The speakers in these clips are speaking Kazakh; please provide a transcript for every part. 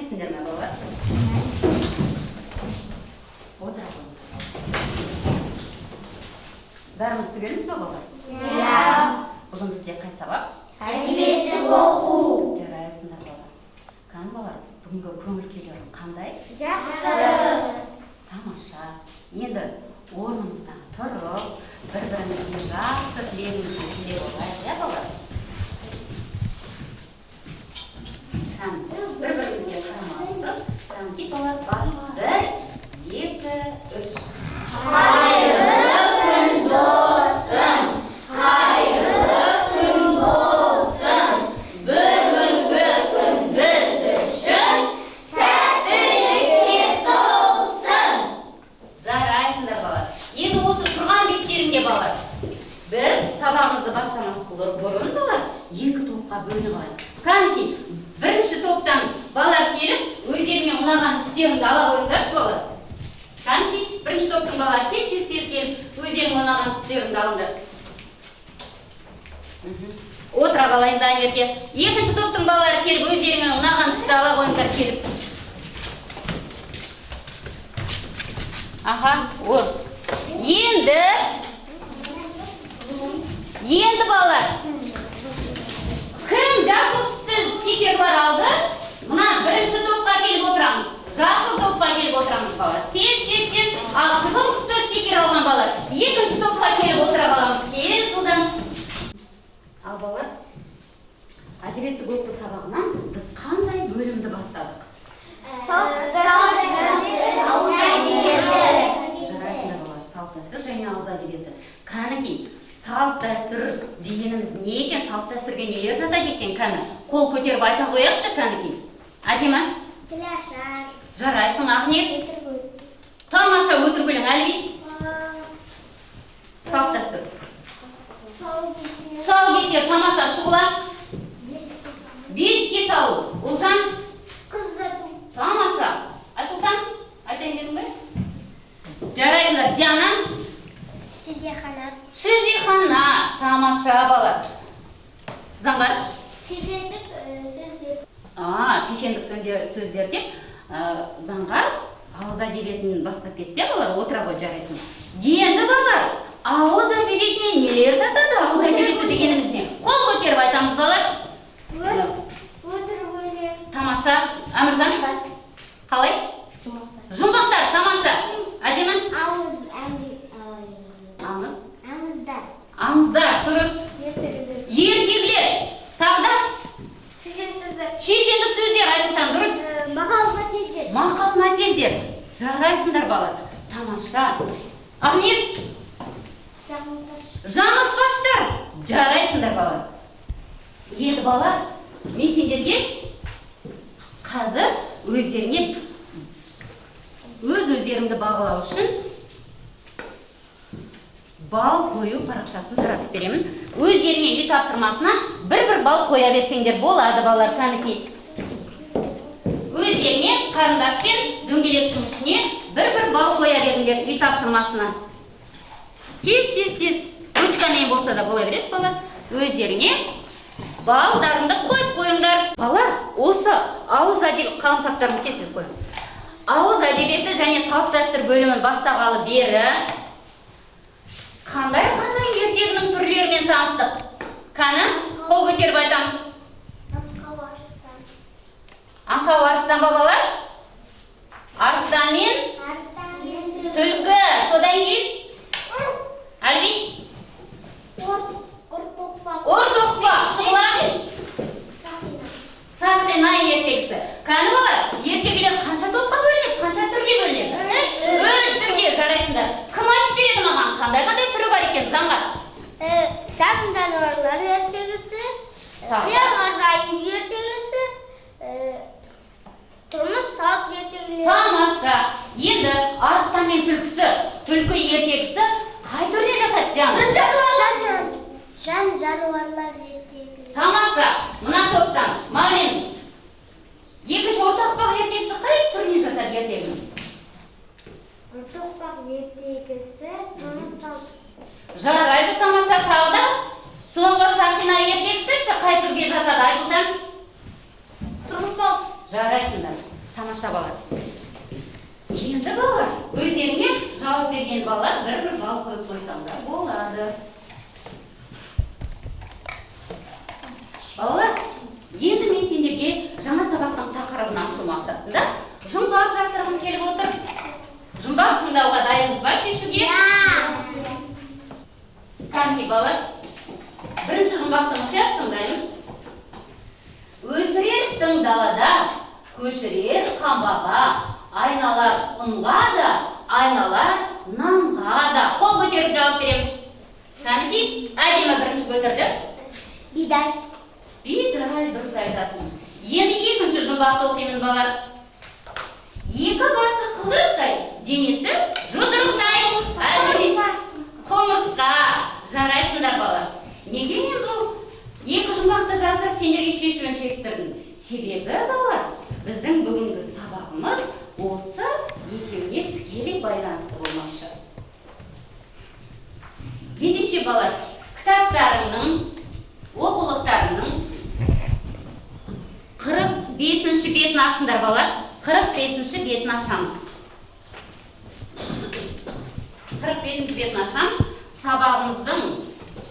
Сәлеметсіңдер ме, балалар? Отыра қойыңдар. Бәріміз түгелміз ба, балалар? Иә. Бүгін бізде қай сабақ? Әдебиеттік оқу. Жарайсыңдар, балалар. Кәні, балалар, бүгінгі көңіл күйлерің қандай? Жақсы. Тамаша. Енді орнымыздан тұрып, бір-бірімізге жақсы тілегімізді тілеп алайық, иә, балалар? Кәні, бір-бірімізге қарамастырып, кәнекей, балалар, бар. 1, 2, 3. Қайырлы күн, досым! Қайырлы күн болсын! Бүгінгі күн біз үшін сәттілікке толсын! Жарайсыңдар, балалар. Енді осы тұрған беттеріңде, балалар, біз сабағымызды бастамас бұрын, балалар, екі топқа бөлініп алайық. Кәнекей, бірінші топтан балалар келіп, өздеріңе ұнаған түстеріңді ала қойыңдаршы, балалар. Кәнекей, бірінші топтың балалары тез тез тез келіп, өздеріңе ұнаған түстеріңді алыңдар. Отыра қалайын, Данерге. Екінші топтың балалары келіп, өздеріңе ұнаған түсті ала қойыңдар келіп. Аха, о. Енді балалар, кім жасыл түсті стикерлер алды? Мына бірінші топқа келіп отырамыз. Жасыл топқа келіп отырамыз, балалар. Тез, тез, тез. Ал қызыл түсті стикер алған балалар екінші топқа келіп отыра қаламыз. Тез, жылдам. Ал балалар, әдебиеттік оқу сабағынан біз қандай бөлімді бастадық? Ауыз әдебиеті. Жарайсыңдар, балалар, салт дәстүр және ауыз әдебиеті. Кәнекей, салт дәстүр дегеніміз не екен? Салт дәстүрге нелер жатады екен? Кәні, қол көтеріп айта қояйықшы, кәнекей. Әдемі? Тілашар. Жарайсың, Ақниет. Өтірік. Тамаша, өтірік өлең, Әліби. Салт дәстүр. Тұсаукесер, тамаша, Шұғыла. Бесікке салу. Ұлжан. Қыз ұзату. Тамаша. Айсұлтан, айтайын дедің бе? Жарайсыңдар. Диана. Шілдехана. Шілдехана. Тамаша, бала. Заңғар. Шешендік сөздер. Шешендік сөздер деп, Заңғар ауыз әдебиетін бастап кетті, балалар, отыра ғой, жарайсың. Енді, балалар, ауыз әдебиетіне нелер жатады? Ауыз әдебиеті дегеніміз не? Қол көтеріп айтамыз, балалар. Өтірік өлең. Тамаша. Әміржан? Қалай? Жұмбақтар. Жұмбақтар, тамаша. Әдемі? Ауыз Аңыз. Аңыздар. Аңыздар, дұрыс. Ертегілер. Ертегілер. Тағы да? Шешен сөздер. Шешендік сөздер, Айсұлтан, дұрыс. Мақал мәтелдер. Мақал мәтелдер. Жарайсыңдар, балалар. Тамаша. Ақниет? Жаңылтпаш. Жаңылтпаштар. Жарайсыңдар, балалар. Енді, балалар, мен сендерге қазір өздеріңе өз өздеріңді бағалау үшін балл қою парақшасын таратып беремін. Өздеріңе үй тапсырмасына бір-бір балл қоя берсеңдер болады, балалар, кәнекей. Өздеріңе қарындаш пен дөңгелектің ішіне бір-бір балл қоя беріңдер үй тапсырмасына. Тез, тез, тез. Ручкамен болса да бола береді, балалар. Өздеріңе балдарыңды қойып қойыңдар. Балалар, осы ауыз әдебиеті қаламсаптарын тез тез қойыңыз. Ауыз әдебиеті және салт дәстүр бөлімін бастағалы бері қандай-қандай ертегінің түрлерімен таныстық? Кәні, қол көтеріп айтамыз. Аңқау арыстан. Аңқау арыстан, балалар? Арыстан мен Арыстан мен түлкі. Содан кейін? Әлби? Ортоқпақ. Ортоқпақ. Шұғыла? Сақина. Сақина ертегісі. Кәні, балалар, ертегілер қанша топқа бөлінеді? Қанша түрге бөлінеді? Үш. Үш түрге, жарайсыңдар. Кім айтып береді маған? Қандай-қандай түрі бар екен, Заңғар? Жан жануарлар ертегісі, Тағы. қиял ғажайып ертегісі, тұрмыс салт ертегілері. Тамаша. Енді арыстан мен түлкісі, түлкі ертегісі қай түріне жатады, Диана? Жан жануарлар ертегілері. Тамаша. Мына топтан Марлен. Екінші ортақпақ ертегісі қай түріне жатады ертегінің? Ортоқпақ ертегісі тұрмыс салт. Жарайды, тамаша, тағы да. Соңғы сақина ертегісі ше қай түрге жатады, Айсұлтан? Тұрмыс салт. Жарайсыңдар. Тамаша, балалар. Енді, балалар, өздеріңе жауап берген балалар бір-бір балл қойып қойсаңдар болады. Балалар, енді мен сендерге жаңа сабақтың тақырыбын ашу мақсатында жұмбақ жасырғым келіп отыр. Жұмбақ тыңдауға дайынбыз ба, шешуге? Кәнекей, балалар, бірінші жұмбақты мұқият тыңдаймыз. Өсірер тың далада, көшірер қамбаға, айналар ұнға да, айналар нанға да. Қол көтеріп жауап береміз. Кәнекей, әдемі бірінші көтерді. Бидай. Бидай, дұрыс айтасың. Енді екінші жұмбақты оқимын, балалар. Екі басы қылдырықтай, денесі жұдырықтай. Әлгі құмырсқа. Жарайсыңдар, балалар. Неге мен бұл екі жұмбақты жасырып, сендерге шешуін шештірдім? Себебі, балалар, біздің бүгінгі сабағымыз осы екеуіне тікелей байланысты болмақшы. Ендеше, балалар, кітаптарыңның, оқулықтарыңның 45-ші бетін ашыңдар, балалар. 45-ші бетін ашамыз. 45-ші бетін ашамыз. Сабағымыздың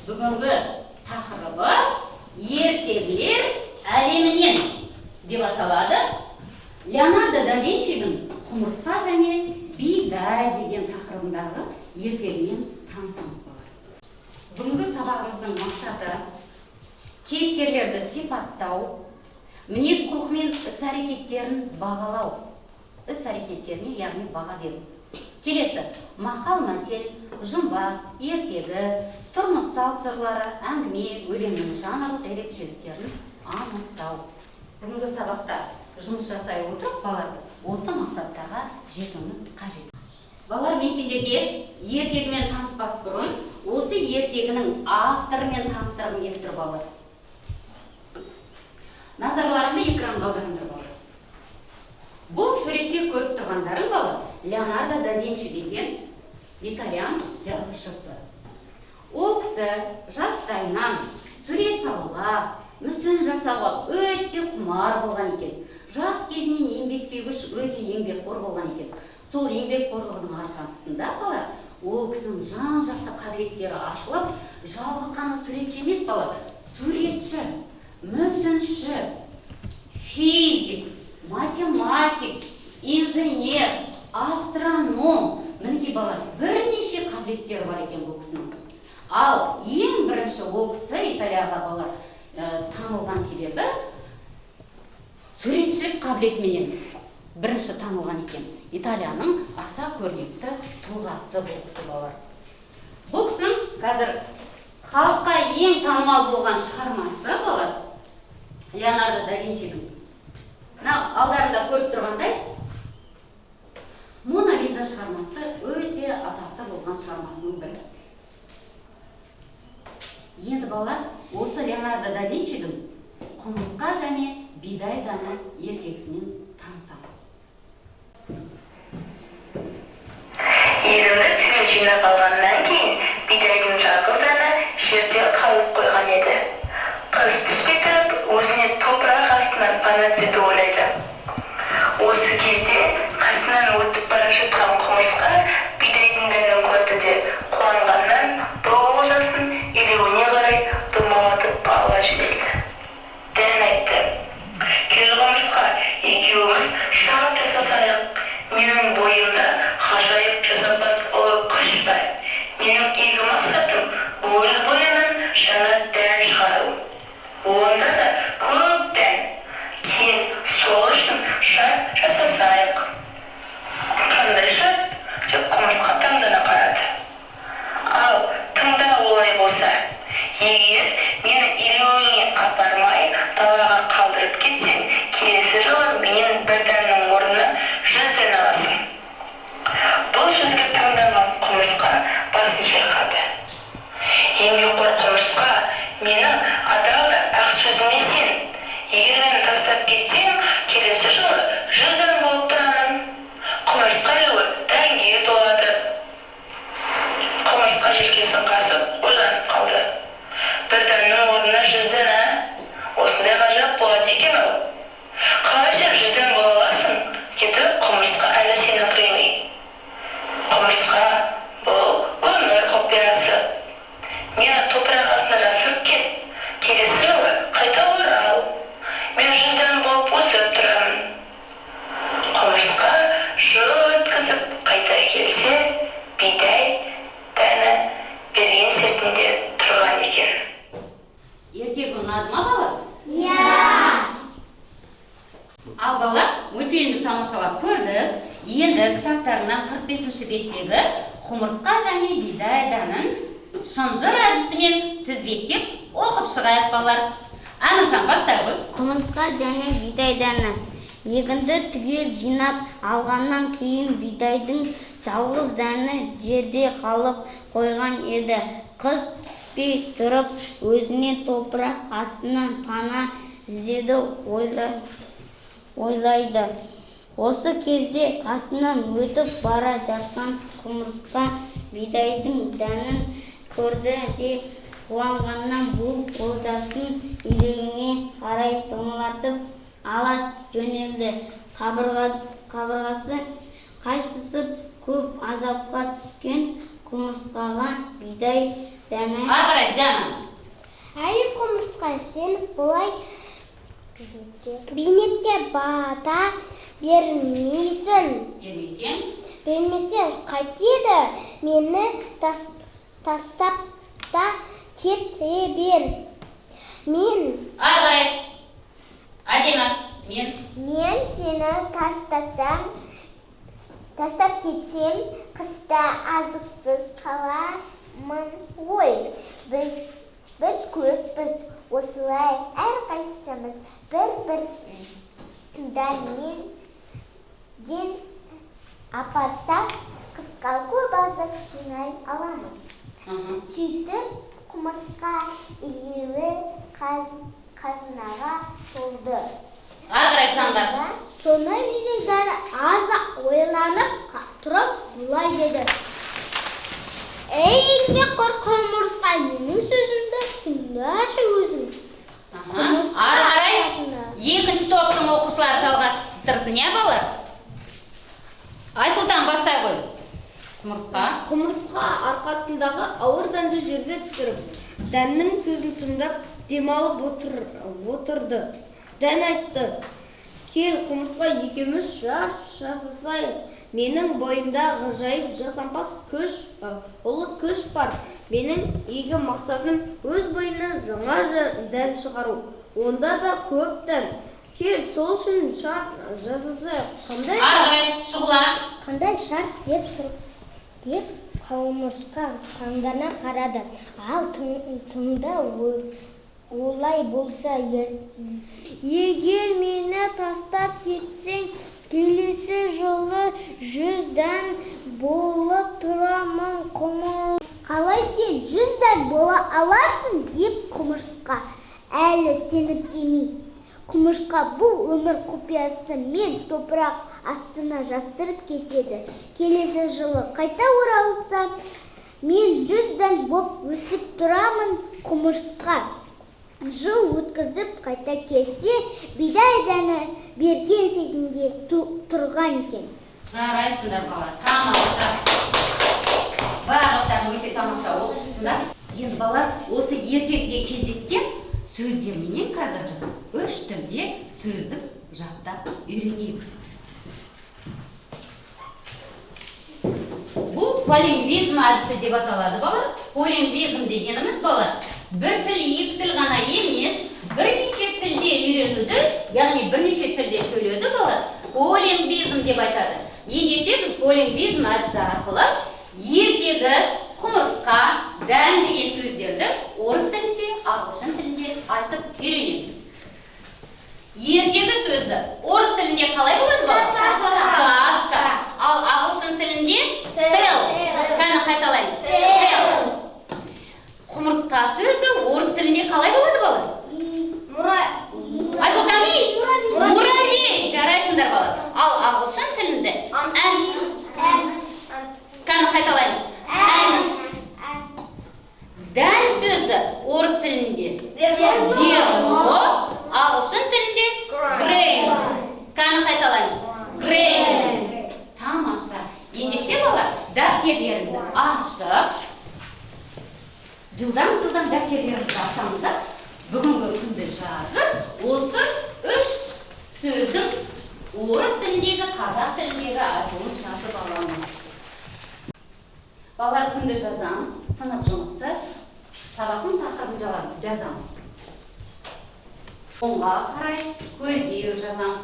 бүгінгі тақырыбы «Ертегілер әлемінен» деп аталады. Леонардо да Винчидің «Құмырсқа және бидай» деген тақырыбындағы ертегімен танысамыз, балалар. Бүгінгі сабағымыздың мақсаты: кейіпкерлерді сипаттау, мінез құлқы мен іс әрекеттерін бағалау, іс әрекеттеріне, яғни, баға беру. Келесі мақал мәтел, жұмбақ, ертегі, тұрмыс салт жырлары, әңгіме, өлеңнің жанрлық ерекшеліктерін анықтау. Бүгінгі сабақта жұмыс жасай отырып, балалар, біз осы мақсаттарға жетуіміз қажет. Балалар, мен сендерге ертегімен таныспас бұрын осы ертегінің авторымен таныстырғым келіп тұр. Балалар, назарларыңды экранға аударыңдар. Балалар, бұл суретте көріп тұрғандарың, балалар, Леонардо да Винчи деген итальян жазушысы. Ол кісі жастайынан сурет салуға, мүсін жасауға өте құмар болған екен. Жас кезінен еңбексүйгіш, өте еңбекқор болған екен. Сол еңбекқорлығының арқасында, балалар, ол кісінің жан жақты қабілеттері ашылып, жалғыз ғана суретші емес, бала, суретші, мүсінші, физик, математик, инженер, астроном, мінекей, балалар, бірнеше қабілеттері бар екен бұл кісінің. Ал ең бірінші ол кісі Италияға, балалар, танылған себебі суретшілік қабілетіменен бірінші танылған екен. Италияның аса көрнекті тұлғасы бұл кісі, балалар. Бұл кісінің қазір халыққа ең танымал болған шығармасы, балалар, Леонардо да Винчидің мына алдарында көріп тұрғандай «Мона Лиза» шығармасы өте атақты болған шығармасының бірі. Енді, балалар, осы Леонардо да Винчидің «Құмырсқа және бидай дәні» ертегісімен танысамыз. Егінді түгел жинап алғаннан кейін бидайдың жалғыз дәні жерде қалып қойған еді. Қыз түспей тұрып, өзіне топырақ астынан пана іздеуді ойлайды. Осы кезде қасынан өтіп бара жатқан құмырсқа бидайдың дәнін көрді де, қуанғаннан бұл олжасын илеуіне қарай домалатып ала жөнелді. Дән айтты: «Кел, құмырсқа, екеуміз шарт жасасайық. Менің бойымда ғажайып жасампаз ұлы күш бар. Менің игі мақсатым – өз бойымнан жаңа дән шығару, онда да көп дән. Кейін сол үшін шарт жасасайық». «Қандай шарт?» – деп құмырсқа таңдана қарады. «Ал тыңда олай болса: егер мені илеуіңе апармай, далаға қалдырып кетсең, келесі жылы менен бір дәннің орнына 100 дән аласың». Бұл сөзге таңданған құмырсқа басын шайқады. «Еңбекқор құмырсқа, менің адал да ақ сөзіме сен. Егер мені тастап кетсең, келесі жылы 100 дән болып тұрамын». Құмырсқа әлі сеніңкіремей. Құмырсқа, бұл өмір құпиясы. Мені топырақ астына жасырып кет, келесі жылы қайта орал. Мен 100 дән болып өсіп тұрамын. Құмырсқа жыл өткізіп қайта келсе, бидай дәні берген сертінде тұрған екен. Ертегі ұнады ма, балалар? Иә. Ал, балалар, мультфильмді тамашалап көрдік. Енді кітаптарынан 45 беттегі құмырсқа және бидай дәнін шынжыр әдісімен тізбектеп оқып шығайық, балалар. Әміржан, бастай ғой. Құмырсқа және бидай дәні. Егінді түгел жинап алғаннан кейін бидайдың жалғыз дәні жерде қалып қойған еді. Қыз түспей тұрып өзіне топырақ астынан пана іздеуді ойлайды. Осы кезде қасынан өтіп бара жатқан құмырсқа бидайдың дәнін көрді де, қуанғаннан бұл олжасын илеуіне қарай домалатып ала жөнелді. Қабырғасы қайысып, көп азапқа түскен құмырсқаға бидай дәні Ары қарай, Диана. Әй, құмырсқа, сен бұлай бейнетке бата бермейсің. Бермесең? Бермесең қайтеді, мені тастап та кете бер. Мен Ары қарай. Әдемі. Мен. Мен сені тастасам, тастап кетсем, қыста азықсыз қаламын ғой. Біз көппіз, осылай әрқайсымыз бір-бір дәннен ден апарсақ, қысқа көп азық жинай аламыз. Сөйтіп, құмырсқа илеуі қазынаға толды. Ары қарай, Самғар. Сонда бидай аз ойланып тұрып бұлай деді. Ей, еңбекқор құмырсқа, менің сөзімді тыңдашы өзің. Ары қарай екінші топтың оқушылары жалғастырсын, иә, балалар? Айсұлтан, бастай ғой. Құмырсқа. Құмырсқа арқасындағы ауыр дәнді жерге түсіріп, дәннің сөзін тыңдап, демалып отырды. Дән айтты: Кел, құмырсқа, екеуміз шарт жасасайық. Менің бойымда ғажайып жасампаз күш, ұлы күш бар. Менің игі мақсатым өз бойымнан жаңа дән шығару. Онда да көп дән. Кел, сол үшін шарт жасасайық. Қандай Ары шарт? қарай, Шұғыла. Қандай шарт деп құмырсқа таңдана қарады. Ал тыңда, олай болса, егер мені тастап кетсең, келесі жылы 100 дән болып тұрамын. Қалай сен 100 дән бола аласың, деп құмырсқа әлі сеніп келмей. Құмырсқа бұл өмір құпиясы, мен топырақ астына жасырып кетеді. Келесі жылы қайта оралсам, мен 100 дән боп өсіп тұрамын. Құмырсқа жыл өткізіп қайта келсе, бидай дәні берген сертінде тұрған екен. Жарайсыңдар, балалар. Тамаша. Барлықтарың өте тамаша оқып шықтыңдар. Енді, балалар, осы ертегіде кездескен сөздерменен қазір біз үш тілде сөздік жаттап үйренейік. Бұл полилингвизм әдісі деп аталады, балалар. Полилингвизм дегеніміз, балалар, бір тіл, екі тіл ғана емес, бірнеше тілде үйренуді, яғни бірнеше тілде сөйлеуді, балалар, полилингвизм деп айтады. Ендеше біз полилингвизм әдісі арқылы ертегі, құмырсқа, дән деген сөздерді орыс тілінде, ағылшын тілінде айтып үйренеміз. Ертегі сөзі орыс тілінде қалай болады, балалар? Сказка. Ал ағылшын тілінде tale. Кәні, қайталаймыз. Tale. Құмырсқа сөзі орыс тілінде қалай болады, балалар? Айсұлтан. Муравей. Жарайсыңдар, балалар. Ал ағылшын тілінде ant. Кәні, қайталаймыз. Ant. Дән сөзі орыс тілінде зерно, ағылшын тілінде grain. Кәні, қайталаймыз. Grain. Дәптерлеріңді ашып, жылдам-жылдам дәптерлерімізді ашамыз да, бүгінгі күнді жазып, осы үш сөздің орыс тіліндегі, қазақ тіліндегі айтылуын жазып аламыз. Балалар, күнді жазамыз, сынып жұмысы, сабақтың тақырыбын жазамыз. Оңға қарай көлбеу жазамыз.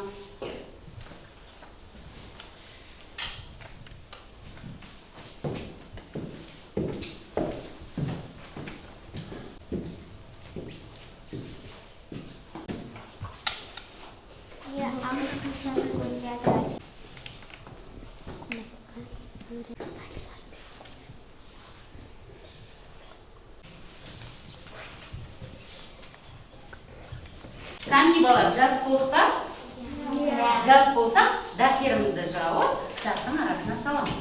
Кәнки балалар, жазып болдық па? Жазып болсақ, дәптерімізді жауып, кітаптың арасына саламыз.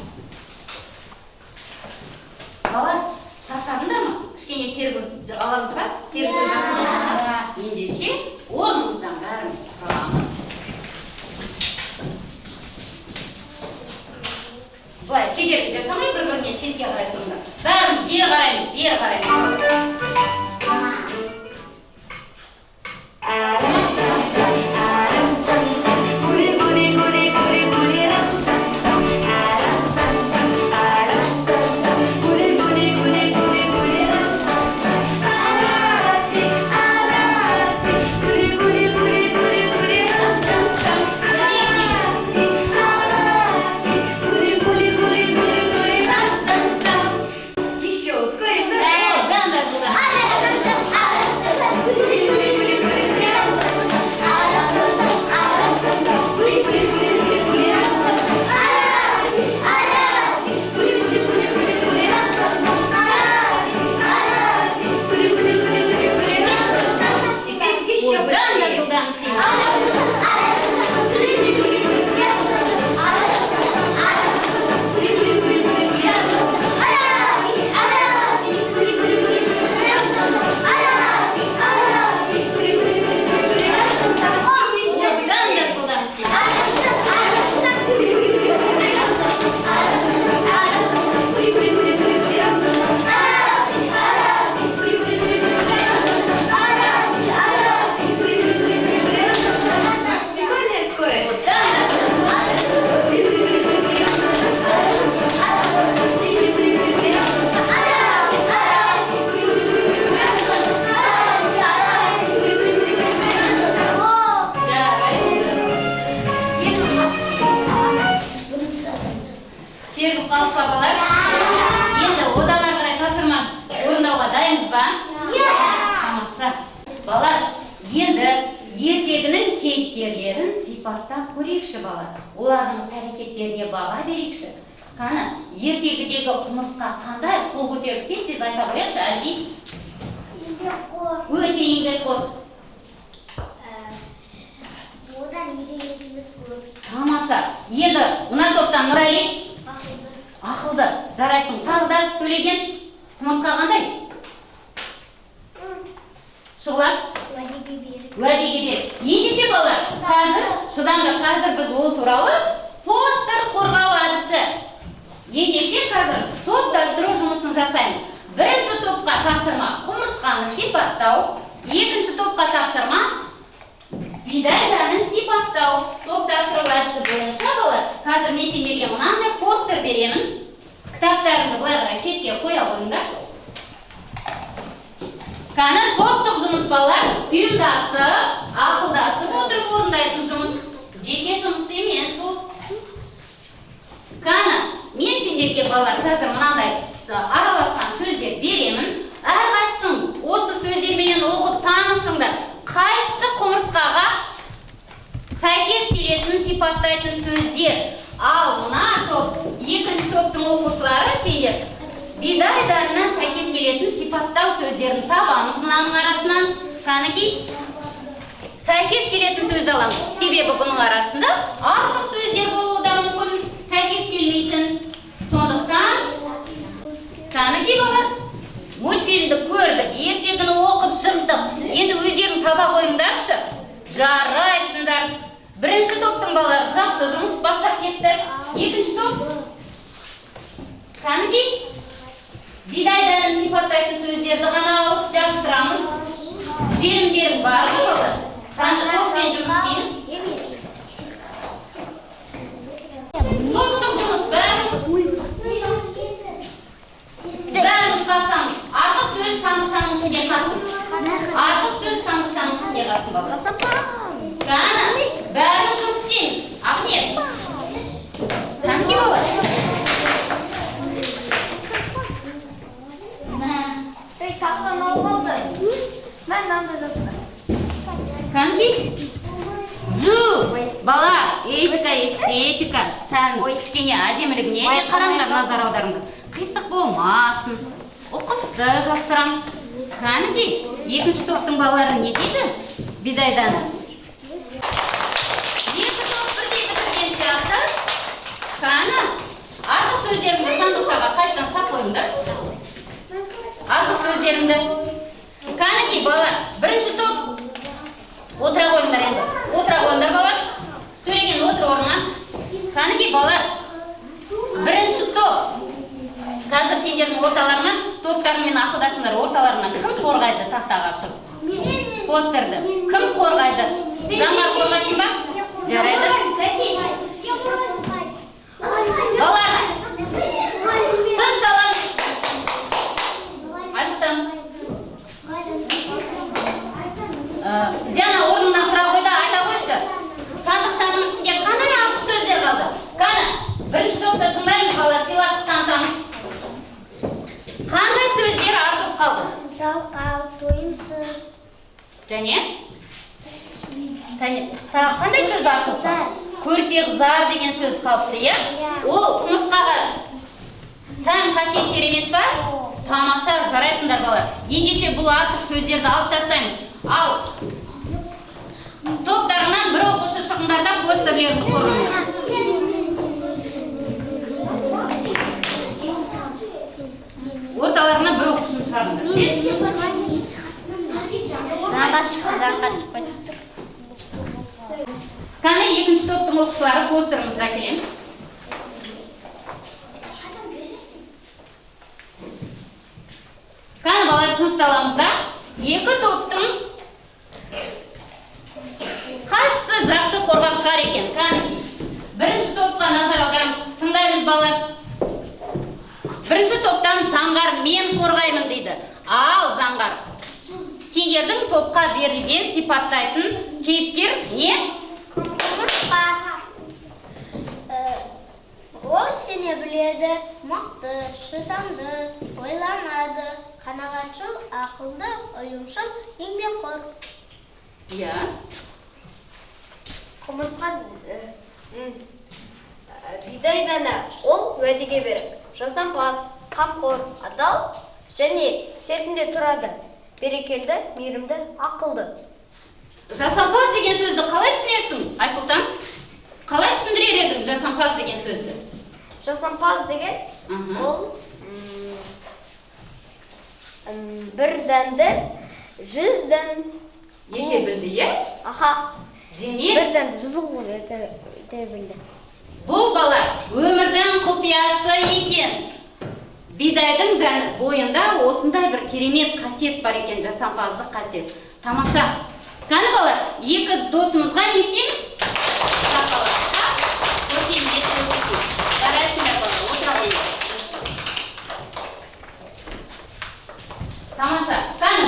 Балалар, шаршадыңдар ма? Кішкене сергіп аламыз ба? Сергіп жаттығу жасап. Ендеше, орнымыздан бәріміз тұрамыз. Былай, кедергі жасамай, бір-біріне шетке қарай тұрыңдар. Бәріміз бері қараймыз, бері қараймыз. Еще ускорим наш. Теперь еще Одан да быстрее. жылдам істейміз. Одан да жылдам істейміз. Максимальная скорость. Одан да жылдам. Жарайсыңдар. Сергіп қалдық па, балалар? Енді одан ары қарай тапсырма орындауға дайынбыз ба? Тамаша. Балалар, енді ертегінің кейіпкерлерін сипаттап көрейікші, балалар. Олардың іс әрекеттеріне баға берейікші. Қаны, ертегідегі құмырсқа қандай? Қол көтеріп тез-тез айта қояйықшы, Әлги. Өте еңбекқор. Одан үйренетініміз көп. Тамаша. Енді мына топтан Нұрәлі. Ақылды. Ақылды. Жарайсың. Тағы да Төлеген, құмырсқа қандай? Шұғыла? Уәдеге берік. Уәдеге берік. Ендеше, балалар, қазір шыдамды, қазір біз ол туралы постер қорғау әдісі. Ендеше қазір топтастыру жұмысын жасаймыз. Бірінші топқа тапсырма құмырсқаны сипаттау, екінші топқа тапсырма бидай дәнін сипаттау. Топтастыру әдісі бойынша, балалар, қазір мен сендерге мынандай постер беремін. Кітаптарыңды былай қарай шетке қоя қойыңдар. Кәні, топтық жұмыс, балалар, ұйымдасып, ақылдасып отырып орындайтын жұмыс. Жеке жұмыс емес бұл. Кәні, мен сендерге, балалар, қазір мынандай араласқан сөздер беремін. Әрқайсың осы сөздерменен оқып танысыңдар. Қайсысы құмырсқаға сәйкес келетін сипаттайтын сөздер? Ал мына топ, екінші топтың оқушылары, сендер бидай дәніне сәйкес келетін сипаттау сөздерін табамыз мынаның арасынан. Кәнекей, сәйкес келетін сөзді аламыз. Себебі бұның арасында артық сөздер болуы да мүмкін, сәйкес келмейтін. Сондықтан, кәнекей, балалар, мультфильмді көрдік, ертегіні оқып шықтық. Енді өздерің таба қойыңдаршы. Жарайсыңдар. Бірінші топтың балалары жақсы жұмыс бастап кетті. Екінші топ. Кәнекей, бидай дәнін сипаттайтын сөздерді ғана алып жабыстырамыз. Желімдерің бар ма, балалар? Қане, топпен жұмыс істейміз. Топтық жұмыс, бәріміз қатысамыз. Артық сөз сандықшаның ішінде қалсын. Артық сөз сандықшаның ішінде қалсын, балалар. Кәні, бәріміз жұмыс істейміз. Ахмет. Кәнекей, балалар. Ей, тақтаны алып алды. Мен мынандай жаздым. Кәнекей. Зу, бала, этика, эстетика. Сән кішкене әдемілігіне де қараңдар, назар аударыңдар. Қисық болмасын. Ұқыпты жапсырамыз. Кәнекей, екінші топтың балалары не дейді? Бидай дәні. Екі топ бірдей бітірген сияқты. Кәні, артық сөздеріңді сандықшаға қайтадан сап қойыңдар. Артық сөздеріңді. Кәнекей, балалар, бірінші топ отыра қойыңдар енді. Отыра қойыңдар, балалар. Төлеген, отыр орныңа. Кәнекей, балалар, бірінші топ. Қазір сендердің орталарынан, топтарыңмен ақылдасыңдар, орталарынан кім қорғайды тақтаға шығып? Постерді. Кім қорғайды? Заңғар, қорғайсың ба? Жарайды. Балалар, тынышталыңыз. Айсұлтан. Диана, орныңнан тұра ғой да айта қойшы. Сандықшаның ішінде қандай артық сөздер қалды? Қане, бірінші топты тыңдаймыз, балалар, сыйластық танытамыз. Қандай сөздер артып қалды? Жалқау, тойымсыз. Және? Тағы қандай сөз артып қалды? Көрсе қызар деген сөз қалыпты, иә? Иә. Ол құмырсқаға тән қасиеттер емес па? Тамаша, жарайсыңдар, балалар. Ендеше бұл артық сөздерді алып тастаймыз. Ал топтарынан бір оқушы шығыңдар да постерлерді қорғаңдар. Орталарынан бір оқушыны шығарыңдар. Заңға шықты, заңға шықпай. Кәне, екінші топтың оқушылары, постерімізді әкелеміз. Кәне, балалар, тынышталамыз да. Екі топтың қайсысы жақсы қорғап шығар екен? Кәне, бірінші топқа назар аударамыз. Тыңдаймыз, балалар. Бірінші топтан Заңғар мен қорғаймын дейді. Ал, Заңғар, сендердің топқа берілген сипаттайтын кейіпкер не? Құмырсқа. Ол сене біледі, мықты, шыдамды, ойланады, қанағатшыл, ақылды, ұйымшыл, еңбекқор. Иә. Құмырсқа бидай дәні. Ол уәдеге берік, жасампаз, қамқор, адал және сертінде тұрады. Берекелді, мейірімді, ақылды. Жасампаз деген сөзді қалай түсінесің, Айсұлтан? Қалай түсіндірер едің жасампаз деген сөзді? Жасампаз деген ол бір дәнді 100 дән ете білді, иә? Аха. Демек, бір дәнді 100 қылып ете білді. Бұл бала өмірдің құпиясы екен. Бидайдың дәні бойында осындай бір керемет қасиет бар екен, жасампаздық қасиет. Тамаша. Кәні, балалар, екі досымызға не істейміз? Қошемет көрсетейік. Жарайсыңдар, балалар, отыра қойыңдар. Тамаша. Кәні,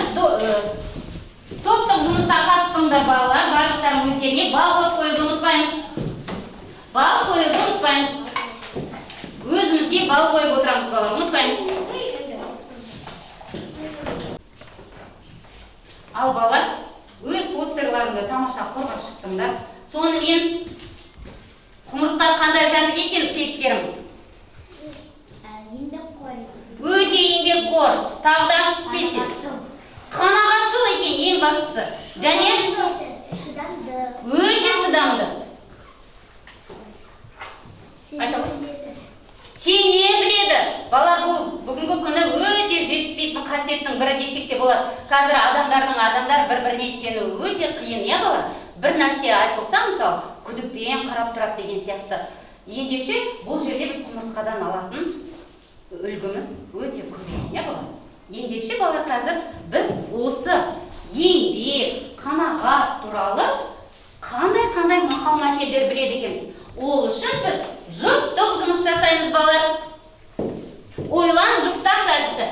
топтық жұмысқа қатыстыңдар, балалар. Барлықтарың өздеріне балл қойып қоюды ұмытпаймыз. Балл қоюды ұмытпаймыз. Өзімізге балл қойып отырамыз, балалар, ұмытпаймыз. Ал, балалар, өз постерларыңды тамаша қорғап шықтыңдар. Сонымен құмырсқа қандай жәндік екен, кейіпкеріміз? Еңбекқор. Өте еңбекқор. Тағы да тез тез. Қанағатшыл екен ең бастысы. Және шыдамды. Өте шыдамды. Айта ғой. Сене біледі. Бала, бұл бүгінгі күні өте жетіспейтін қасиеттің бірі десек те болады. Қазір адамдар бір-біріне сену өте қиын, иә, бала? Бір нәрсе айтылса, мысалы, күдікпен қарап тұрады деген сияқты. Ендеше, бұл жерде біз құмырсқадан алатын Үлгіміз өте көп екен, иә, балалар? Ендеше, балалар, қазір біз осы еңбек, қанағат туралы қандай-қандай мақал-мәтелдер біледі екенбіз. Ол үшін біз жұптық жұмыс жасаймыз, балалар. Ойлан жұптас әдісі.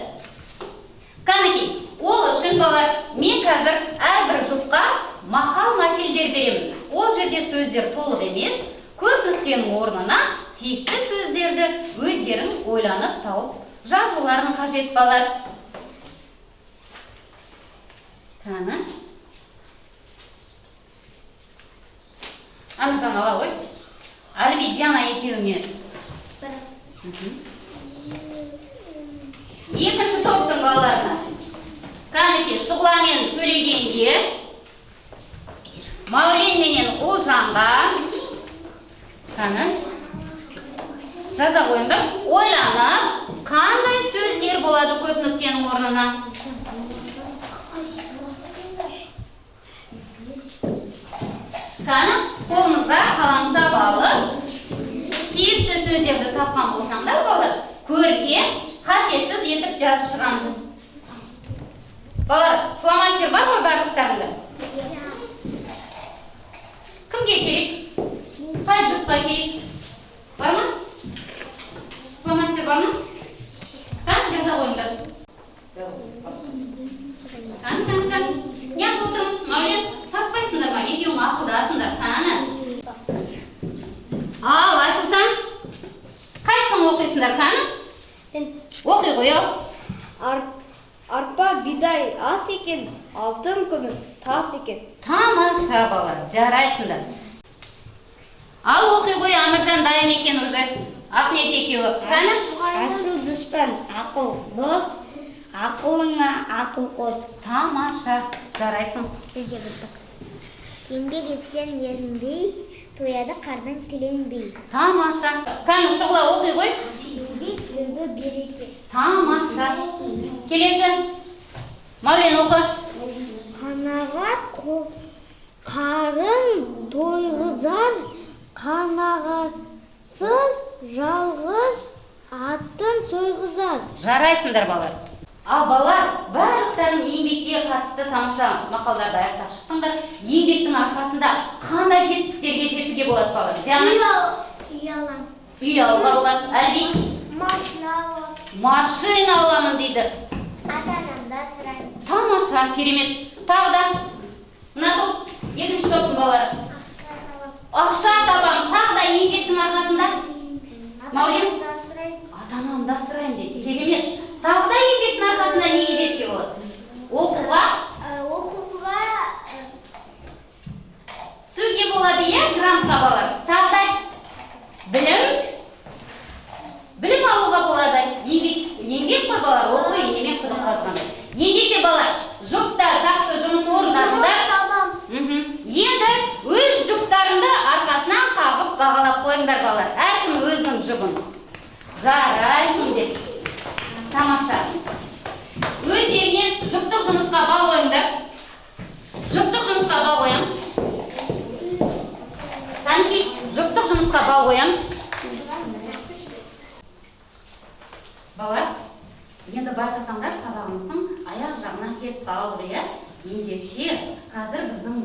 Кәнекей, ол үшін, балалар, мен қазір әрбір жұпқа мақал-мәтелдер беремін. Ол жерде сөздер толық емес, көп нүктенің орнына тиісті сөздерді өздерің ойланып тауып жазуларың қажет, балалар. Кәні. Әміржан, ала ғой. Әліби, Диана екеуіңе. Екінші топтың балаларына. Кәнекей, Шұғыла мен Төлегенге, Мәулен менен Ұлжанға. Кәні. Жаза қойыңдар. Ойланып, қандай сөздер болады көп нүктенің орнына? Кәні, қолымызға қаламсап алып, тиісті сөздерді тапқан болсаңдар, балалар, көркем, қатесіз етіп жазып шығамыз. Балалар, фломастер бар ғой барлықтарында? Кімге керек? Қай жұпқа керек? Бар ма? Фломастер бар ма? Кәні, жаза қойыңдар. Кәні, кәні, кәні. Неғып отырмыз, Мәулен? Таппайсыңдар ма? Екеуің ақылдасыңдар. Кәні. Ал, Айсұлтан, қайсысын оқисыңдар, кәні? Оқи ғой, ал. Арпа бидай ас екен, алтын күміс тас екен. Тамаша, балалар, жарайсыңдар. Ал оқи ғой, Әміржан дайын екен уже. Ақниет екеуі. Кәні? Асыл дұшпан, ақыл дос, ақылыңа ақыл қос. Тамаша, жарайсың. Біз де білдік. Еңбек етсең ерінбей, тояды қарның тіленбей. Тамаша. Кәні, Шұғыла оқи ғой. Еңбек түбі береке. Тамаша. Келесі. Мәулен оқы. Қанағат қарын тойғызар, қанағатсыз жалғыз атын сойғызар. Жарайсыңдар, балалар. Ал балалар, барлықтарың еңбекке қатысты тамаша мақалдарды аяқтап шықтыңдар. Еңбектің арқасында қандай жетістіктерге жетуге болады, балалар? Диана? Үй аламын. Үй алуға болады. Әлби? Машина аламын. Машина аламын дейді. Ата-анамды асыраймын. Тамаша, керемет. Тағы да мына топ, екінші топтың балалары. Ақша табамын. Ақша табамын. Тағы да еңбектің арқасында. Мәулен? Ата-анамды асыраймын. Ата-анамды асыраймын дейді. Керемет. Тағы да еңбектің арқасында неге жетуге болады? Оқуға? Оқуға түсуге болады, иә, грантқа балалар. Тағы да білім? Білім алуға болады. Еңбек қой, балалар, оқу енемен құдық қазған. Ендеше, балалар, жұпта жақсы жұмыс орындадыңдар. Енді өз жұптарыңды арқасынан қағып бағалап қойыңдар, балалар. Әркім өзінің жұбын. Жарайсың деп. Тамаша. Өздеріне жұптық жұмысқа бал қойыңдар. Жұптық жұмысқа бал қоямыз. Кәнекей, жұптық жұмысқа бал қоямыз. Балалар, енді байқасаңдар, сабағымыздың аяқ жағына келіп қалдық, иә? Ендеше, қазір біздің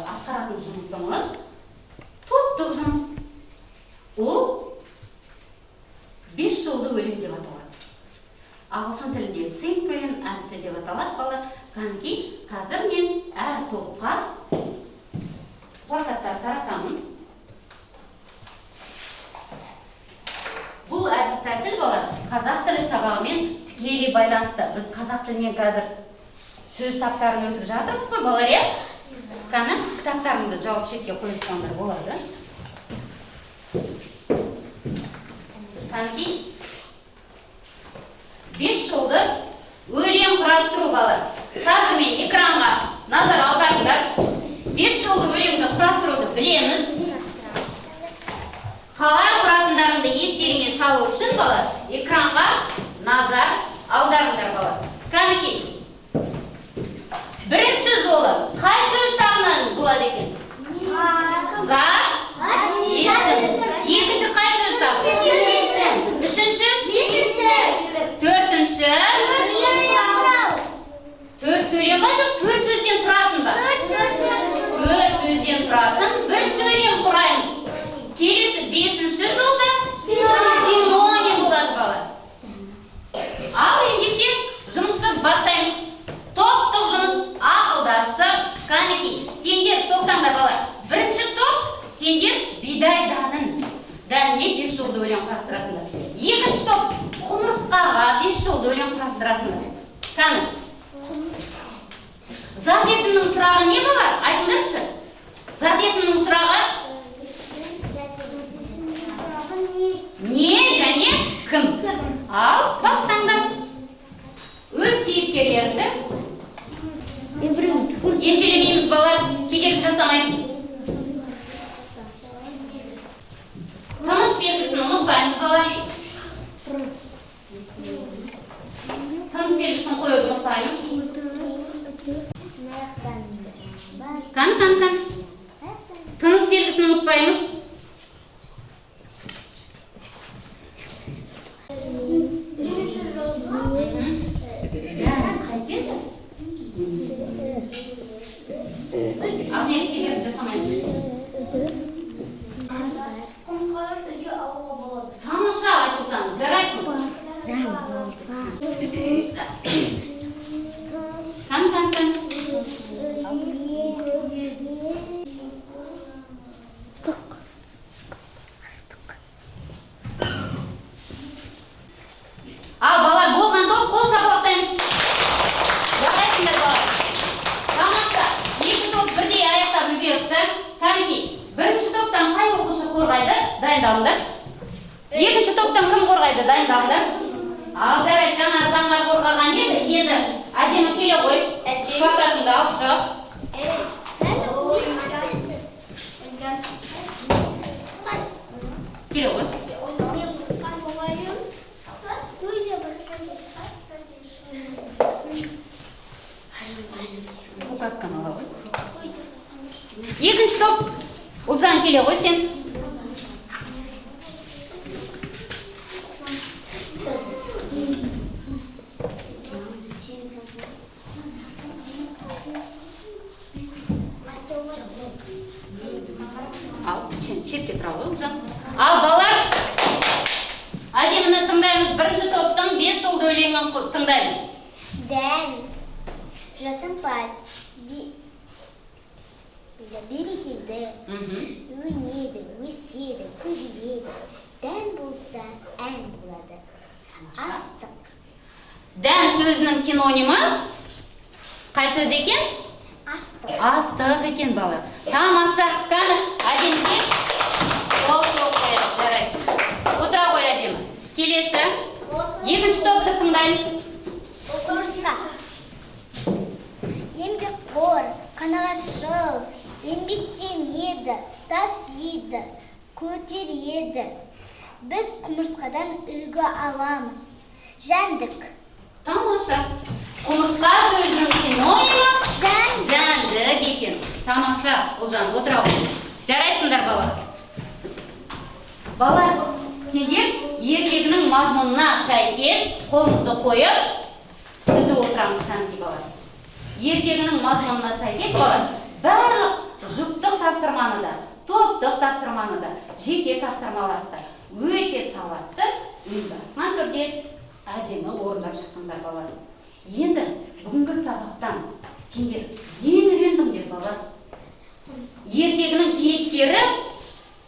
атқаратын жұмысымыз топтық жұмыс. Ол 5 жолды өлең деп аталады. Ағылшын тілінде синквейн әдісі деп аталады, балалар. Кәнекей, қазір мен әр топқа плакаттар таратамын. Бұл әдіс тәсіл, балалар, қазақ тілі сабағымен тікелей байланысты. Біз қазақ тілінен қазір сөз таптарын өтіп жатырмыз ғой, балалар, иә? Кәні, кітаптарыңды жауып шетке қойып салсаңдар болады. Кәнекей, 5 жолды өлең құрастыру, балалар. Қазір мен экранға назар аударыңдар. 5 жолды өлеңді құрастыруды білеміз. Қалай құратындарыңды естеріңе салу үшін, балалар, экранға назар аударыңдар, балалар. Кәнекей, бірінші жолы қай сөз табынан болады екен? За, есім. Екінші қай сөз табы? Үшінші? құрастырасыңдар. Кәні. Зат есімнің сұрағы не болар? Айтыңдаршы. Зат есімнің сұрағы? Не және кім? Ал, бастаңдар. Өз кейіпкерлеріңді ентелемейміз, балалар, кедергі жасамаймыз. Тыныс белгісін ұмытпаймыз, балалар. Тыныс белгісін қоюды ұмытпаймыз. Кән, кән, кән. Тыныс белгісін ұмытпаймыз. Қайтеді? Ал мен кедергі жасамаймыз. Құмырсқадан үлгі алуға болады. Тамаша, Айсұлтан, жарайсың. Кән, кән, кән. Ал, балалар, болған топ қол шапалақтаймыз. Жарайсыңдар, балалар. Тамаша, екі топ бірдей аяқтап үлгеріпті. Кәнекей, бірінші топтан қай оқушы қорғайды? Дайындалыңдар. Екінші топтан кім қорғайды? Дайындалыңдар. Ал, жарайды, жаңа Заңғар қорғаған еді. Енді әдемі келе ғой. Плакатыңды алып шық. Келе ғой. Указканы ала ғой. Екінші топ. Ұлжан, келе ғой сен. Ал, сен шетке тұра ғой, Ұлжан. Ал, балалар, әдеміні тыңдаймыз. Бірінші топтың 5 жолды өлеңін тыңдаймыз. Дән, жасампаз, берекелді, өнеді, өседі, көбейеді. Дән болса, ән болады. Астық. Дән сөзінің синонимі қай сөз екен? Астық. Астық екен, балалар. Тамаша, кәні, әдеміге қол соғып қояйық, жарайсың. Отыра ғой, әдемі. Келесі, екінші топты тыңдаймыз. Құмырсқа. Еңбекқор, қанағатшыл, еңбектенеді, тасиды, көтереді. Біз құмырсқадан үлгі аламыз. Жәндік. Тамаша. Құмырсқа сөзінің синонимі жәндік екен. Тамаша, Ұлжан, отыра ғой. Жарайсыңдар, балалар. Балалар, сендер ертегінің мазмұнына сәйкес қолымызды қойып, түзу отырамыз, кәнекей, балалар. Ертегінің мазмұнына сәйкес, балалар, барлық жұптық тапсырманы да, топтық тапсырманы да, жеке тапсырмаларды да өте сауатты, ұйымдасқан түрде әдемі орындап шықтыңдар, балалар. Енді бүгінгі сабақтан сендер нені үйрендіңдер, балалар? Ертегінің кейіпкері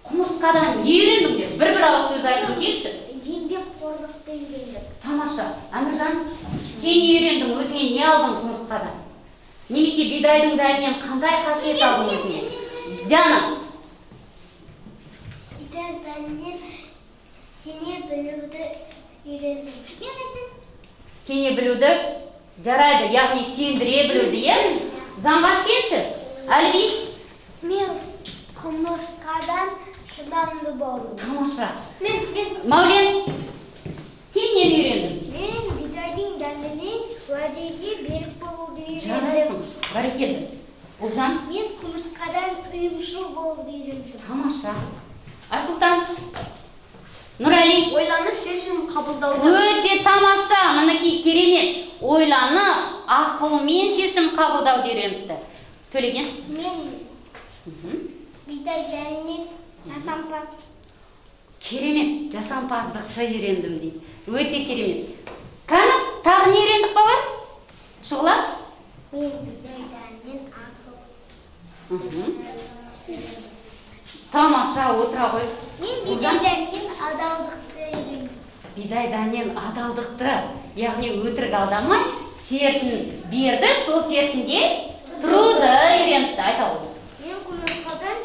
құмырсқадан не үйрендіңдер? Бір-бір ауыз сөз айтып өтейікші. Еңбекқорлықты үйрендік. Тамаша. Әміржан, сен не үйрендің, өзіңе не алдың құмырсқадан? Немесе бидайдың дәнінен қандай қасиет алдың өзіңе? Диана. Бидай дәнінен сене білуді үйрендім. Мен айттым. Сене білуді, жарайды, яғни сендіре білуді, иә? Заңғар, сен ше? Әліби? Мен құмырсқадан шыдамды болдым. Тамаша. Мен Мәулен, сен нені үйрендің? Мен бидайдың дәнінен уәдеге берік болуды үйрендім. Жарайсың, бәрекелді. Ұлжан? Мен құмырсқадан ұйымшыл болуды үйрендім. Тамаша. Айсұлтан, Нұрәли. Ойланып шешім қабылдауды. Өте тамаша, мінекей керемет. Ойланып, ақылмен шешім қабылдауды үйреніпті. Төлеген? Мен бидай дәнінен жасампаз. Керемет, жасампаздықты үйрендім дейді. Өте керемет. Кәні, тағы не үйрендік, балалар? Шұғыла? Мен бидай дәнінен ақыл. Тамаша, отыра ғой. Мен бидай дәнінен адалдықты үйрендім. Бидай дәннен адалдықты, яғни өтірік алдамай, сертін берді, сол сертінде тұруды үйреніпті. Айта ғой. Мен құмырсқадан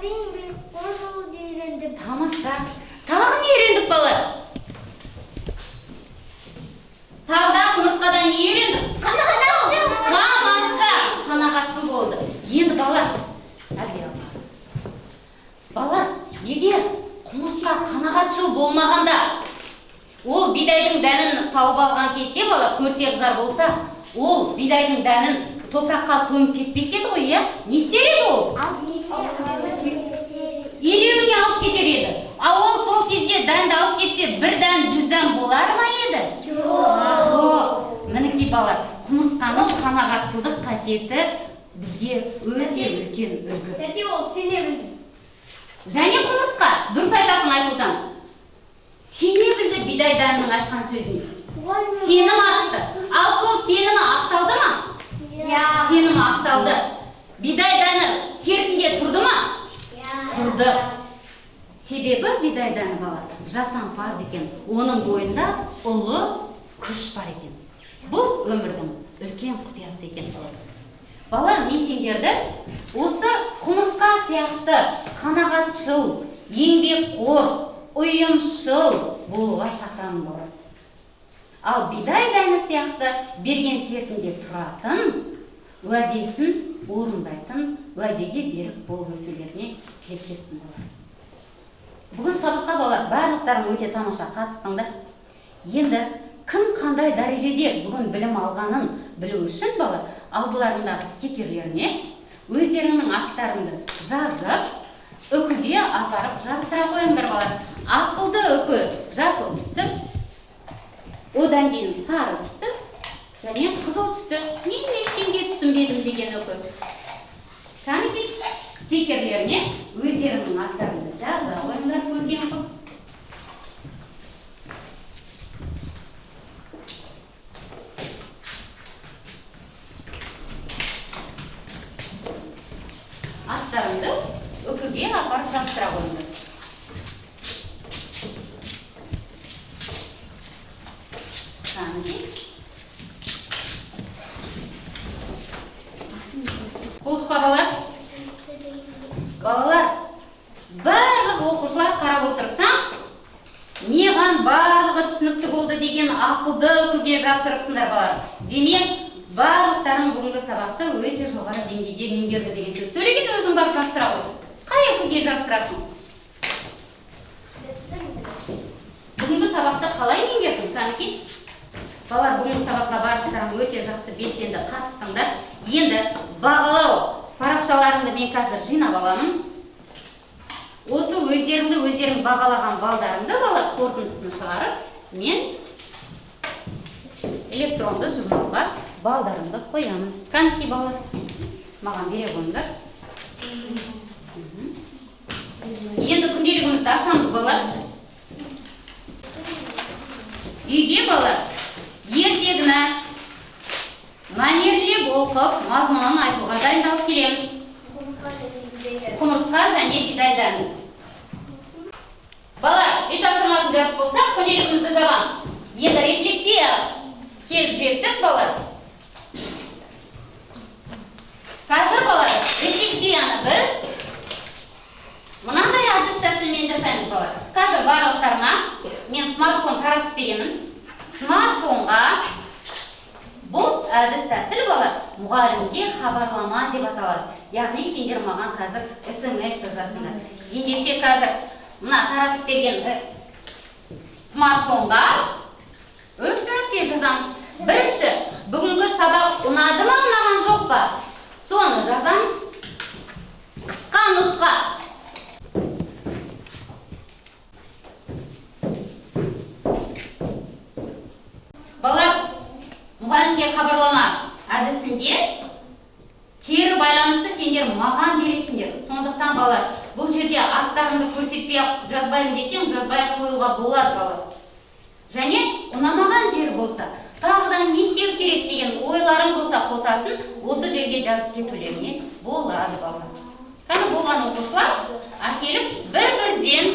еңбекқор болуды үйрендім. Тамаша. Тағы не үйрендік, балалар? Тағы да құмырсқадан не үйрендік? Тамаша! Қанағатшыл болды. Енді балалар, балалар, егер құмырсқа қанағатшыл болмағанда, ол бидайдың дәнін тауып алған кезде, бала көрсе қызар болса, ол бидайдың дәнін топыраққа көміп кетпес еді ғой, иә? Не істер еді ол? Илеуіне алып кетер еді. Ал ол сол кезде дәнді алып кетсе, бір дән 100 дән болар ма еді? Жоқ. Мінекей, балалар, құмырсқаның қанағатшылдық қасиеті бізге өте үлкен үлгі. Тәте, ол сене білді. Және құмырсқа, дұрыс айтасың, Айсұлтан. Сене білді бидай дәнінің айтқан сөзіне. Сенім артты. Ал сол сенімі ақталды ма? Сенімі ақталды. Бидай дәні сертінде тұрды ма? Тұрды. Себебі бидай дәні, бала, жасампаз екен. Оның бойында ұлы күш бар екен. Бұл өмірдің үлкен құпиясы екен, балалар. Балалар, мен сендерді осы құмырсқа сияқты қанағатшыл, еңбекқор, ұйымшыл болуға шақырамын, балалар. Ал бидай дәні сияқты берген сертінде тұратын, уәдесін орындайтын, уәдеге берік болып өсулеріне тілектеспін, балалар. Бүгін сабаққа, балалар, барлықтарың өте тамаша қатыстыңдар. Енді кім қандай дәрежеде бүгін білім алғанын білу үшін, балалар, алдыларындағы стикерлеріне өздеріңнің аттарыңды жазып, үкіге апарып жабыстыра қойыңдар, балалар. Ақылды үкі жасыл түсті, одан кейін сары түсті және қызыл түсті. Мен ештеңе түсінбедім деген үкі. Кәнекей, стикерлеріне өздеріңнің аттарыңды жаза қойыңдар көрген қып. Аттарыңды үкіге апарып жабыстыра қойыңдар. Кәнекей. Болдық па, балалар? Балалар, барлық оқушылар қарап отырсам, маған барлығы түсінікті болды деген ақылды үкіге жапсырыпсыңдар, балалар. Демек, барлықтарың бүгінгі сабақты өте жоғары деңгейде меңгерді деген сөз. Төлеген, өзің барып жапсыра ғой. Қай үкіге жапсырасың? Бүгінгі сабақты қалай меңгердің, Санки? Балалар, бүгінгі сабаққа барлықтарың өте жақсы белсенді қатыстыңдар. Енді бағалау парақшаларыңды мен қазір жинап аламын. Осы өздеріңді өздерің бағалаған балдарыңды, балалар, қорытындысын шығарып, мен электронды журналға балдарыңды қоямын. Кәнекей, балалар, маған бере қойыңдар. Енді күнделігімізді ашамыз, балалар. Үйге, балалар, ертегіні мәнерлеп оқып, мазмұнын айтуға дайындалып келеміз. Құмырсқа және бидай дәні. Балалар, үй тапсырмасын жазып болсақ, күнделігімізді жабамыз. Енді рефлексия келіп жеттік, балалар. Қазір, балалар, рефлексияны біз мынандай әдіс тәсілмен жасаймыз, балалар. Қазір барлықтарына мен смартфон таратып беремін. Смартфонға бұл әдіс тәсіл, балалар, мұғалімге хабарлама деп аталады. Яғни сендер маған қазір СМС жазасыңдар. Ендеше қазір мына таратып берген смартфонға үш нәрсе жазамыз. Бірінші, бүгінгі сабақ ұнады ма, ұнаған жоқ па? Соны жазамыз. Қысқа нұсқа. Балалар, мұғалімге хабарлама әдісінде кері байланысты сендер маған бересіңдер. Сондықтан, балалар, бұл жерде аттарыңды көрсетпей жазбаймын десең, жазбай қоюға болады, балалар. Және ұнамаған жері болса, тағы да не істеу керек деген ойларың болса қосатын, осы жерге жазып кетулеріне болады, балалар. Кәні болған оқушылар әкеліп бір-бірден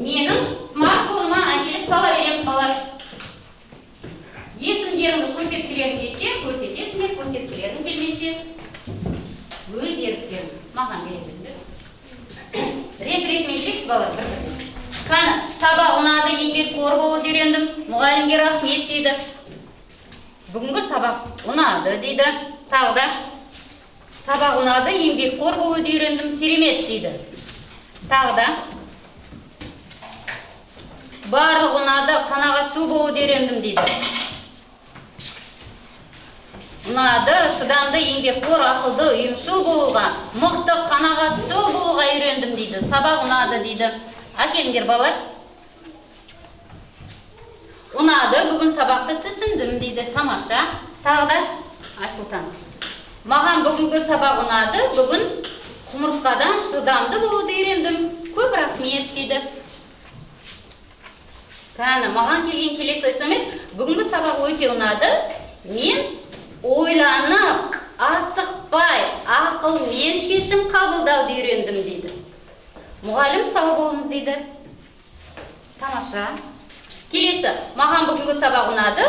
Менің смартфоныма әкеліп сала береміз, балалар. Есімдеріңді көрсеткілерің келсе, көрсетесіңдер, көрсеткілерің келмесе, өз еріктерің. Маған бере беріңдер. Рет-ретімен келейікші, балалар, бір-бірден. Қаны, сабақ ұнады, еңбекқор болуды үйрендім, мұғалімге рахмет дейді. Бүгінгі сабақ ұнады дейді. Тағы да сабақ ұнады, еңбекқор болуды үйрендім, керемет дейді. Тағы да барлық ұнады, қанағатшыл болуды үйрендім дейді. Ұнады, шыдамды, еңбекқор, ақылды, ұйымшыл болуға, мықты, қанағатшыл болуға үйрендім дейді. Сабақ ұнады дейді. Әкеліңдер, балалар. Ұнады, бүгін сабақты түсіндім дейді. Тамаша. Тағы да Айсұлтан. Маған бүгінгі сабақ ұнады, бүгін құмырсқадан шыдамды болуды үйрендім. Көп рахмет дейді. Кәні, маған келген келесі СМС, бүгінгі сабақ өте ұнады. Мен ойланып, асықпай, ақылмен шешім қабылдауды үйрендім дейді. Мұғалім сау болыңыз дейді. Тамаша. Келесі, маған бүгінгі сабақ ұнады,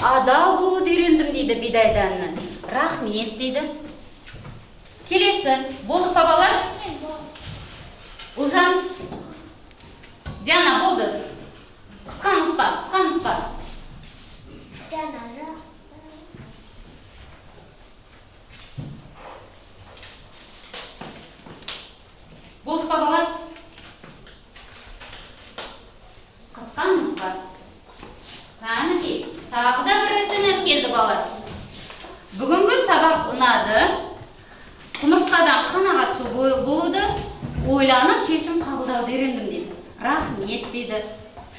адал болуды үйрендім дейді бидай дәнінен. Рахмет дейді. Келесі, болдық па, балалар? Ұлжан, Диана, болды. Қысқа нұсқа, қысқа нұсқа. Болдық па, балалар? Қысқа нұсқа. Кәнекей, тағы да бір СМС келді, балалар. Бүгінгі сабақ ұнады. Құмырсқадан қанағатшыл болуды, ойланып шешім қабылдауды үйрендім дейді. Рахмет дейді.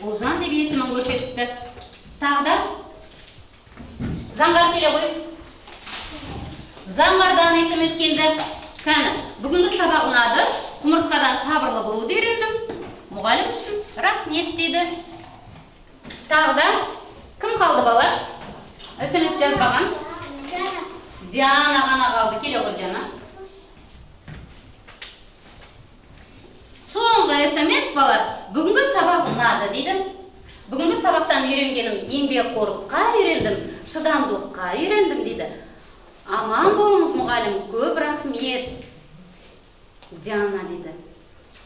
Ұлжан деп есімін көрсетіпті. Тағы да Заңғар келе ғой. Заңғардан СМС келді. Кәні, бүгінгі сабақ ұнады. Құмырсқадан сабырлы болуды үйрендім. Мұғалім үшін рахмет дейді. Тағы да кім қалды, балалар? СМС жазбаған. Диана ғана қалды. Келе ғой, Диана. Соңғы СМС, балалар. Бүгінгі сабақ ұнады дейді. Бүгінгі сабақтан үйренгенім еңбекқорлыққа үйрендім, шыдамдылыққа үйрендім дейді. Аман болыңыз, мұғалім, көп рахмет. Диана дейді.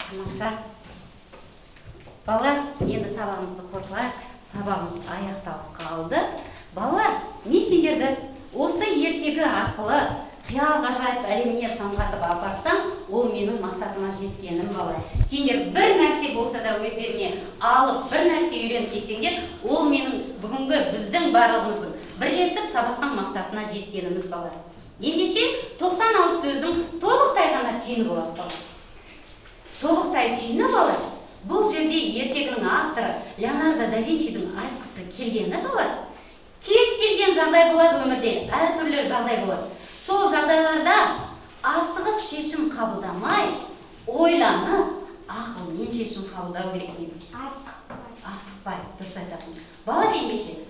Тамаша. Балалар, енді сабағымызды қорытылайық. Сабағымыз аяқталып қалды. Балалар, мен сендерді осы ертегі арқылы қиял ғажайып әлеміне самғатып апарсам, ол менің мақсатыма жеткенім, балалар. Сендер бір нәрсе болса да өздеріңе алып, бір нәрсе үйреніп кетсеңдер, ол менің бүгінгі біздің барлығымыздың бірлесіп сабақтың мақсатына жеткеніміз, балалар. Ендеше 90 ауыз сөздің тобықтай ғана түйіні болады, балалар. Тобықтай түйіні, балалар, бұл жерде ертегінің авторы Леонардо да Винчидің айтқысы келгені, балалар. Кез келген жағдай болады өмірде, әртүрлі жағдай болады. Сол жағдайларда асығыс шешім қабылдамай, ойланып, ақылмен шешім қабылдау керек дейді. Асықпай. Асықпай, дұрыс айтасың. Балалар, ендеше